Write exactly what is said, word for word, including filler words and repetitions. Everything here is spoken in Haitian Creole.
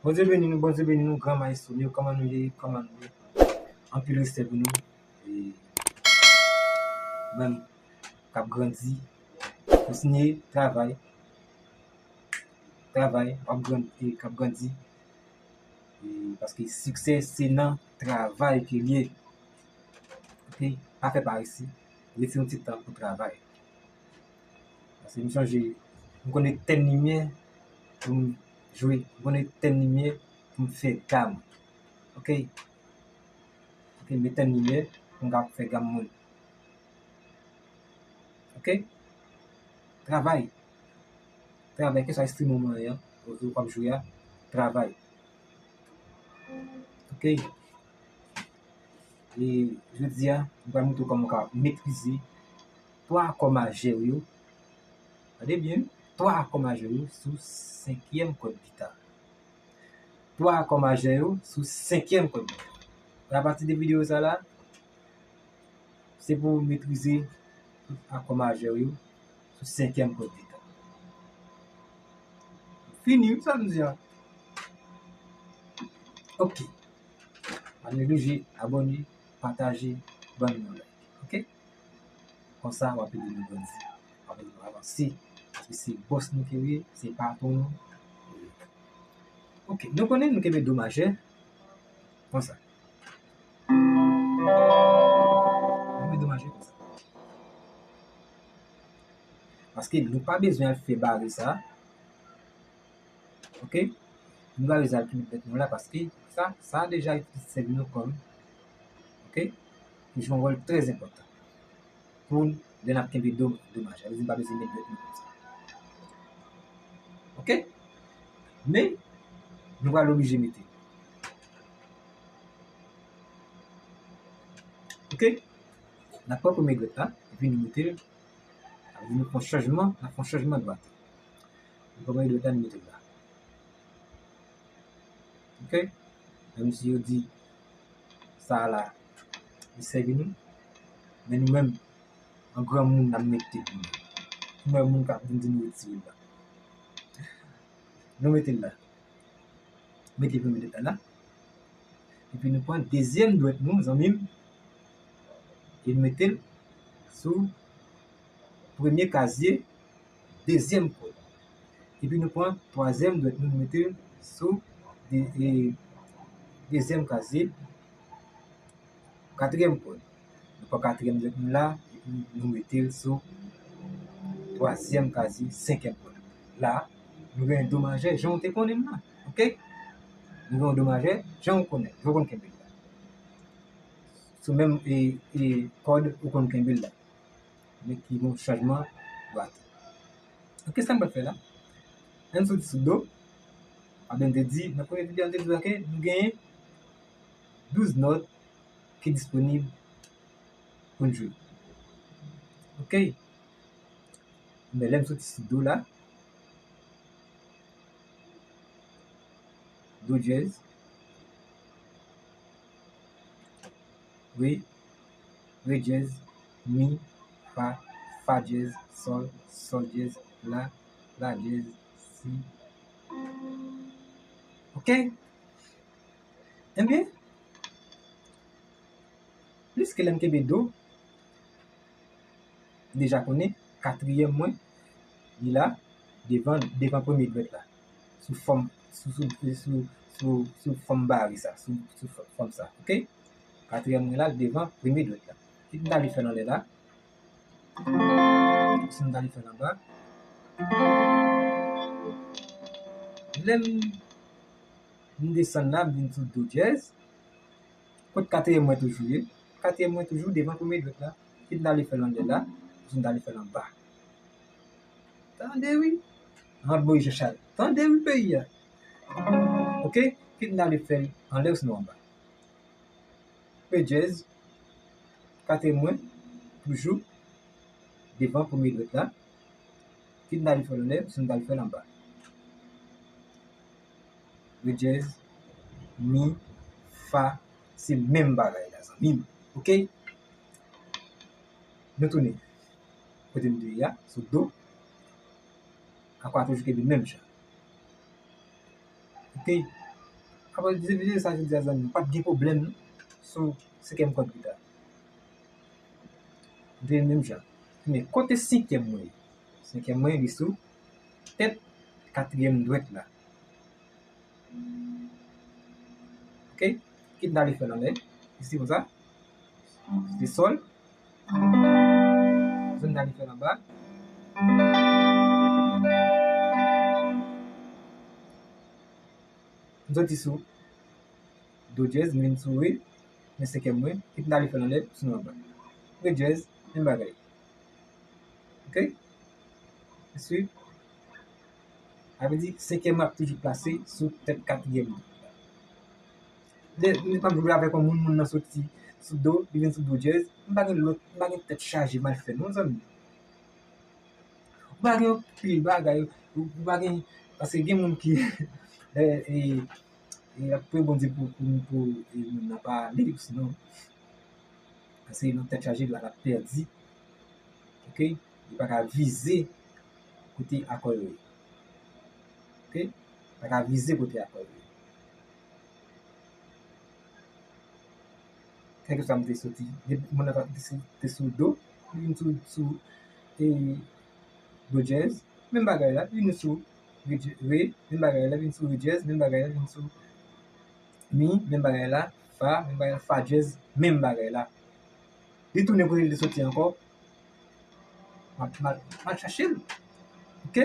Bondye beni nou, Bondye beni nou, gran maestro nou, kòman nou ye, kòman nou ye? Anpil respè pou nou. E, bann k ap grandi, kontinye travay. Travay, w ap grandi, k ap grandi. E, paske siksè se nan travay ke l ye. Oke? Pa fè parese. Retire yon ti tan pou travay. Paske m sonje, m konn etèn limyè pou m jwe. M konn etèn limyè pou m fè gam. Oke? Oke, m etèn limyè pou m ka fè gam mwen. Oke? Travay. Travay, keswa enstriman w ye an, ou w ap jwe a, travay. Oke? E jodi a, m pral montre w kòman w ka metrize twa akò majè w yo. Tande byen, twa akò majè w yo sou senkyèm kòd gita. Twa akò majè yo sou senkyèm kòd gita. E apati de videyo sa la, se pou w metrize tout akò majè yo sou senkyèm kòd gita. Fini, wi, sa m di a. Oke. Pa neglije abòne, pataje, ban nou yon like. Oke? Konsa, w ap ede nou grandi. W ap ede nou avanse. Paske se bòs nou ke w ye, se patwon nou. Oke, nou konnen nou kenbe do majè. Konsa. Nou kenbe do majè konsa. Paske nou pa bezwen al fè bare sa. Oke? Nou pa bezwen al plimit dwèt nou la paske sa, sa deja sèvi nou kòm, oke? Li jwe yon wòl trè enpòtan pou lè n ap kenbe do, do majè. Sa vle di n pa bezwen met dwèt nou konsa. Oke? Men, nou pral oblije mete l. Oke? N ap pran premye dwèt la, epi nou mete l. Sa vle di nou fè yon chanjman, n ap fè yon chanjman dwat. Nou pran premye dwèt la, nou mete l la. Oke? Menm si yo di sa a la, li sèvi nou, men nou menm, an granmoun, n ap mete l nou menm. Nou wè moun k ap vin di nou retire l la. Nou mete l la. Mete premye dwèt la la. Epi nou pran dezyèm dwèt nou, zanmi m. E nou mete l sou premye kazye dezyèm kòd. Epi nou pran twazyèm dwèt nou, nou mete l sou de, e, dezyèm kazye katriyèm kòd. Nou pran katriyèm dwèt nou la, epi nou mete l sou twazyèm kazye senkyèm kòd. La, nou gen do majè, jan w te konnen l la. Oke? Nou gen yon do majè, jan w konnen, jan w konn kenbe l la. Sou menm, e, e, kòd ou konn kenbe l la. Men ki gen yon chanjman dwat. Oke, sa m pral fè la? Ann soti sou do. Abyen, m te di, nan premye videyo a, m te di w ke nou genyen douz nòt ki disponib pou n jwe. Oke? Men lè m soti sou do la, do dyèz, re, re dyèz, mi, fa, fa dyèz, sòl, sòl dyèz, la, la dyèz, si. Oke? Ebyen, pliske lè m kenbe do, m deja konnen katriyèm mwen, li la, devan, devan premye dwèt la. Sou fòm, sou, sou, sou, sou, sou fòm bare sa, sou, sou fò-, fòm sa, oke? Katriyèm mwen la, devan premye dwèt la. Kit m ta vle fè l anlè la, si m ta vle fè l anba. Lè m, m desann la, m vin sou do dyèz. Kot katriyèm mwen toujou ye? Katriyèm mwen toujou devan premye dwèt la. Kit m ta vle fè l anlè la, si m ta vle fè l anba. Tande wi. Randboy Jean Charles. Tande wi peyi a. Oke? Kit m ta vle fè l anlè osinon anba. Re dyèz, katriyèm mwen, toujou, devan premye dwèt la. Kit m ta vle fè l anlè, si m ta vle fè l anba. Re dyèz, mi, fa, se menm bagay la, zanmi m. Oke? Nou tounen kote m te ye a, sou do. Akò a toujou kenbe menm jan. Oke? Apre de videyo sa jodi a, zanmi, p ap gen pwoblèm sou senkyèm kòd gita. Li menm jan. Men kote senkyèm mwen ye? Senkyèm mwen, li sou tèt katriyèm dwèt la. Ok? Kit n ale fè l anlè. Isi konsa. Se sòl. Zòn n ale fè l anba. M soti sou do dyèz, m vin sou re, men senkyèm mwen, kit n ale fè l anlè, sou anba. Re dyèz, menm bagay. Ok? Isi, sa vle di, senkyèm mwen ap toujou plase sou tèt katriyèm nan. Lè, lè m ap jwe avèk yon moun, moun nan soti sou do, li vin sou do dyèz, m pa gen lòt, m pa gen tèt chaje m al fè non, zanmi. Ou pa gen anpil bagay, ou pa gen, paske gen moun ki, e, e, e, ap priye Bondye pou, pou, pou, e, moun nan pa ale, sinon, paske nan tèt chaje, l ap pèdi. Ok? Li pa ka vize kote akò yo ye. Ok? Li pa ka vize kote akò yo ye. Kèlkeswa m te soti, depi moun nan te sou, te sou do, li vin sou, sou, e, do dyèz, menm bagay la, vin sou re, re, menm bagay la, vin sou re dyèz, menm bagay la, vin sou mi, menm bagay la, fa, menm bagay la, fa dyèz, menm bagay la. Li tounen kote li te soti ankò. M ap, m ap, m ap chache l. Ok?